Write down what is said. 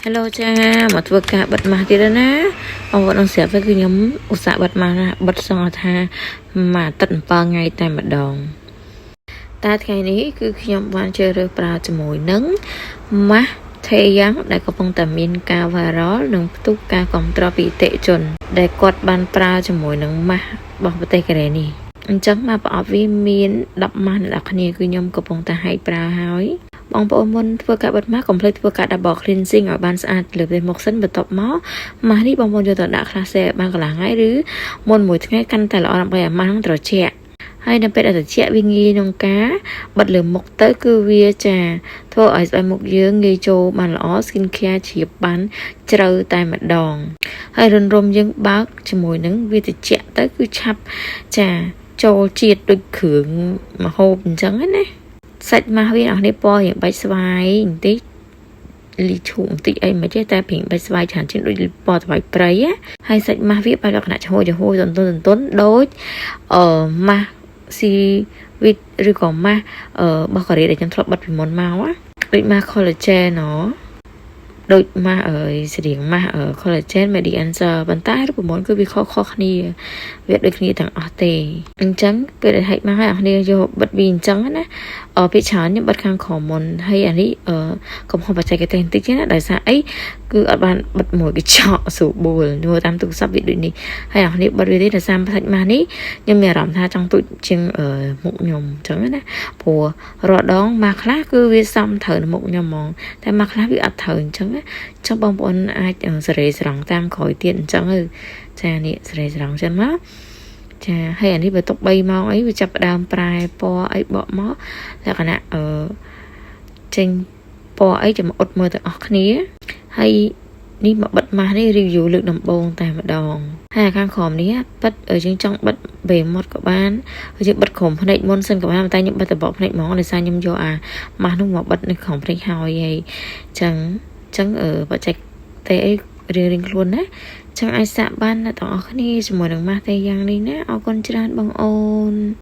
Hello ចាមកធ្វើការបិទម៉ាស់ទៀតហើយណាបងប្អូននឹងស្រាប់ទៅគឺខ្ញុំឧស្សាហ៍បិទម៉ាស់ណាបិទសងថាមួយអាទិត្យ7ថ្ងៃតែម្ដងតែថ្ងៃនេះគឺខ្ញុំបានជ្រើសរើសប្រើជាមួយនឹងម៉ាស់ថេយ៉ាងដែលកំពុងតែមានការ viral និងផ្ទុះការគាំទ្រពីអតិថិជន ដែលគាត់បានប្រើជាមួយនឹងម៉ាស់របស់ប្រទេសកូរ៉េនេះអញ្ចឹងមកប្រអប់វាមាន10ម៉ាស់អ្នកនរគ្នាគឺខ្ញុំកំពុងតែហែកប្រើហើយបងប្អូនមុនធ្វើការបិទម៉ាស់កុំភ្លេចធ្វើការ double cleansing ឲ្យបានស្អាតលើផ្ទៃមុខសិនបន្ទាប់មកម៉ាស់នេះបងប្អូនយកទៅដាក់ខ្លះសេបានកន្លះថ្ងៃឬមុនមួយថ្ងៃកាន់តែល្អដើម្បីឲ្យម៉ាស់ហ្នឹងត្រជាក់ហើយនៅពេលដែលត្រជាក់វាងាយក្នុងការបិទលើមុខទៅគឺវាចាធ្វើឲ្យស្បែកមុខយើងងាយចូលបានល្អ skin care ជ្រាបបានជ្រៅតែម្ដងហើយរុនរុំយើងបើកជាមួយនឹងវាត្រជាក់ទៅគឺឆាប់ចាចូលជាតិដូចគ្រឿងម្ហូបអញ្ចឹងណាសាច់ម៉ាស់វាអស់នេះពណ៌រៀងបែកស្វាយបន្តិចលីឈូបន្តិចអីមិនទេតែព្រៀងបែកស្វាយច្រើនជាងដូចពណ៌ស្វាយព្រៃហើយសាច់ម៉ាស់វាបែបលក្ខណៈឆហួយឆហួយទន្ទន់ទន្ទន់ដូចអឺម៉ាស់ស៊ីវីតឬក៏ម៉ាស់អឺរបស់កូរ៉េដែលខ្ញុំធ្លាប់បិទពីមុនមកណាដូចម៉ាស់ collagen ណដូចម៉ាស់អើយស្រៀងម៉ាស់ collagen Medi Answer ប៉ុន្តែរូបមន្តគឺវាខុសៗគ្នាវាដូចគ្នាទាំងអស់ទេអញ្ចឹងពេលដែលហែកមកហើយអ្នកគ្នាយកបិទវាអញ្ចឹងណាអឺពេលច្រើនខ្ញុំបិទខាងក្រោមមុនហើយអានេះអឺកំហុសបច្ចេកទេសបន្តិចណាដោយសារអីគឺអត់បានបិទមួយកញ្ចក់ស្រួលបួលមើលតាមទូរស័ព្ទវាដូចនេះហើយអ្នកគ្នាបិទវាទេដោយសារសាច់ម៉ាស់នេះខ្ញុំមានអារម្មណ៍ថាចង់ទូចជាងមុខខ្ញុំអញ្ចឹងណាព្រោះរាល់ដងម៉ាស់ខ្លះគឺវាសមត្រូវនៅមុខខ្ញុំហ្មងតែម៉ាស់ខ្លះវាអត់ត្រូវអញ្ចឹងណាចង់បងប្អូនអាចសេរីស្រង់តាមក្រោយទៀតអញ្ចឹងចានេះសេរីស្រង់ចឹងមកចាហើយអានេះបើទុក3ម៉ោងអីវាចាប់ផ្ដើមប្រែពណ៌អីបកមកលក្ខណៈអឺចេញពណ៌អីចាំអ៊ុតមើលទាំងអស់គ្នាហើយនេះមកបិទម៉ាស់នេះ review លើកដំបូងតែម្ដងហើយខាងក្រោមនេះបិទយើងចង់បិទបេមាត់ក៏បានយើងបិទក្រោមភ្នែកមុនសិនក៏បានតែខ្ញុំបិទតបកភ្នែកហ្មងដោយសារខ្ញុំយកអាម៉ាស់នោះមកបិទនៅក្រោមភ្នែកហើយហើយចឹងចឹងបច្ចេកទេសអីរៀងរៀងខ្លួនណាចឹងអាចសាកបានអ្នកទាំងអស់គ្នាជាមួយនឹងម៉ាស់ទេយ៉ាងនេះណាអរគុណច្រើនបងអូន។